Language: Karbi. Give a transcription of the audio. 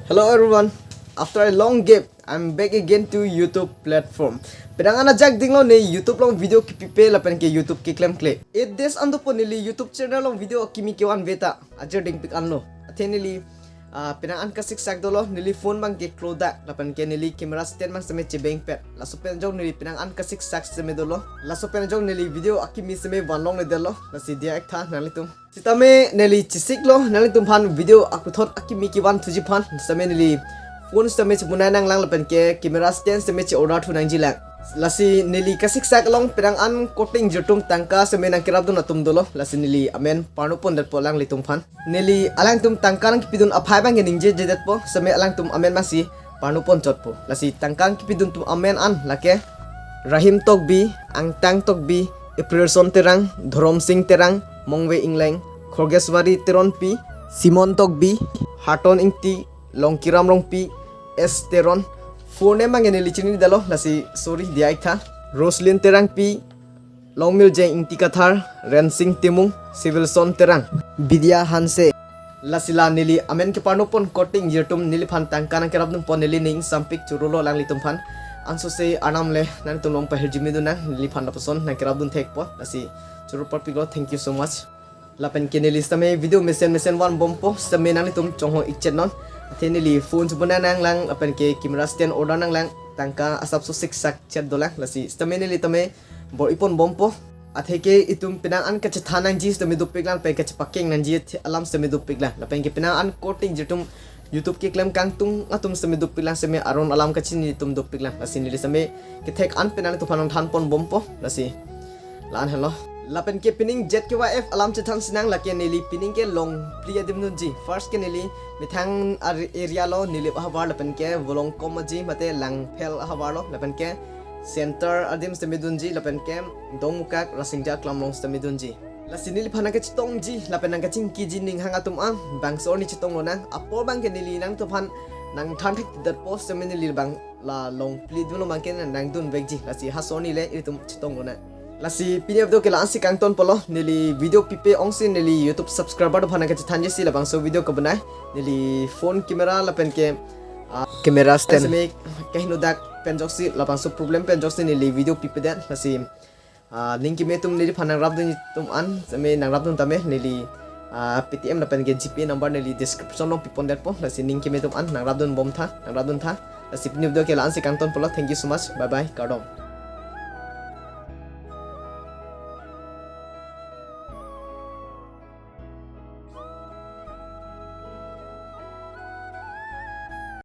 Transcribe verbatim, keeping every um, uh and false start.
Hello everyone, after a long gap, I'm back again to YouTube platform. Penang an ajak dinglo ne YouTube along video kepipe lapen ke YouTube keklemkle. Eight days an dopo neli YouTube channel along video akimi kevan veta, ajir dingpik anlo. Athe neli ah, penang an kasiksak dolo, neli phone abang ke klodak, lapen ke neli camera stand abang seme chebengpet. Laso pen jong neli penang an kasiksak seme dolo. Laso pen jong neli video akimi seme vanlongledetlo. Lasi diya-iktha nanglitum. Sitame neli chesiklo, nanglitum aphan video akuthot akimi kevan thuji aphan. Sitame neli phone sitame chebonai nanglang lapen ke camera stand sitame che-order thu nangjilang. Lasi neli kasiksak along penang an korte ingjir atum tangka sitame nangkerapdun atum dolo. Lasi neli amen parnopondetpo alanglitum aphan. Neli alangtum tangka nangkepidun aphai abang ke ningjejedetpo, sitame alangtum amen abangsi parnoponchotpo. Lasi tangka nangkepidun atum amen an lake Rahim Tokbi, Angtang Tokbi, Aprilson Terang, Dhoromsing Terang, Mongve Ingleng, Khorgeswari Teronpi, Simon Tokbi, Harton Ingti, Longkiram Rongpi, S Teron. Four name abang ke neli chinidetlo, lasi sorry diya-iktha. Roslyn Terangpi, Longmiljeng Ingti Kathar, Rensing Timung, Civilson Terang, Bidya Hanse. Lasi la neli amen keparnopon korte ingjir atum neliphan tangka nangkerapdunpon, neli ning sampik churulo alanglitum aphan. Ansose arnam le nanglitum along pahirjimidun nang, neliphan lapuson nangkerapdun thekpo. Lasi churu parpiklo, thank you so much. Lapen ke neli sitame video mesen mesen vanbompo, sitame nanglitum chonghong-ikchet non. Athe neli phone chebonai nanglang, lapen ke camera stand order nanglang, tangka asapso siksak chet dolang. Lasi sitame neli tame bor-iponbompo. Athe ke itum penang an kachethan nangji sitame dopiklang, pen kachepakeng nangji athe alam sitame dopiklang. Lapen ke penang an korte ingjir atum YouTube keklem kangtung atum sitame dopiklang, sitame aron alam kachini atum dopiklang. Lasi neli sitame kethek an penang ilitum aphan nangthanponbompo. Lasi la-an helo. Lapen ke pining Z K Y F alam chethan sinang, lake neli pining ke Longphli adim dunji. First ke neli methang ar-, area lo, Nilip ahavar, lapen ke Volongkom Aji mate Langphel ahavar lo, lapen ke Center adim sitame dunji, lapen ke Dongmukak Rasinja Aklam along sitame dunji. Lasi neliphan nangkachetongji lapen nangkachingkiji ninghang atum an, bangso arni chetonglonang. Apor abang ke neli nangtum aphan nangthan thekdetpo, sitame neli abang la Longphli dunlo abang ke nangdunvekji. Lasi halaso arni le ilitum chetonglonang. Lasi pini avideo ke la-ansi kangtonpolo. Neli video pipe ongsi neli YouTube subscriber atum aphan nangkachethanji si labangso video kebonai. Neli phone camera lapen ke, ah, camera stand sitame kahingnodak pen ajoksi, labangso problem pen ajoksi neli video pipedet. Lasi, ah, ning keme atum neliphan nangrapdun atum an, sitame nangrapdun tame neli, ah, Paytm lapen ke GPay number neli description along pipondetpo. Lasi ning keme atum an nangrapdunbomtha, nangrapduntha. Lasi pini avideo ke la-ansi kangtonpolo. Thank you so much. Bye bye. Kardom.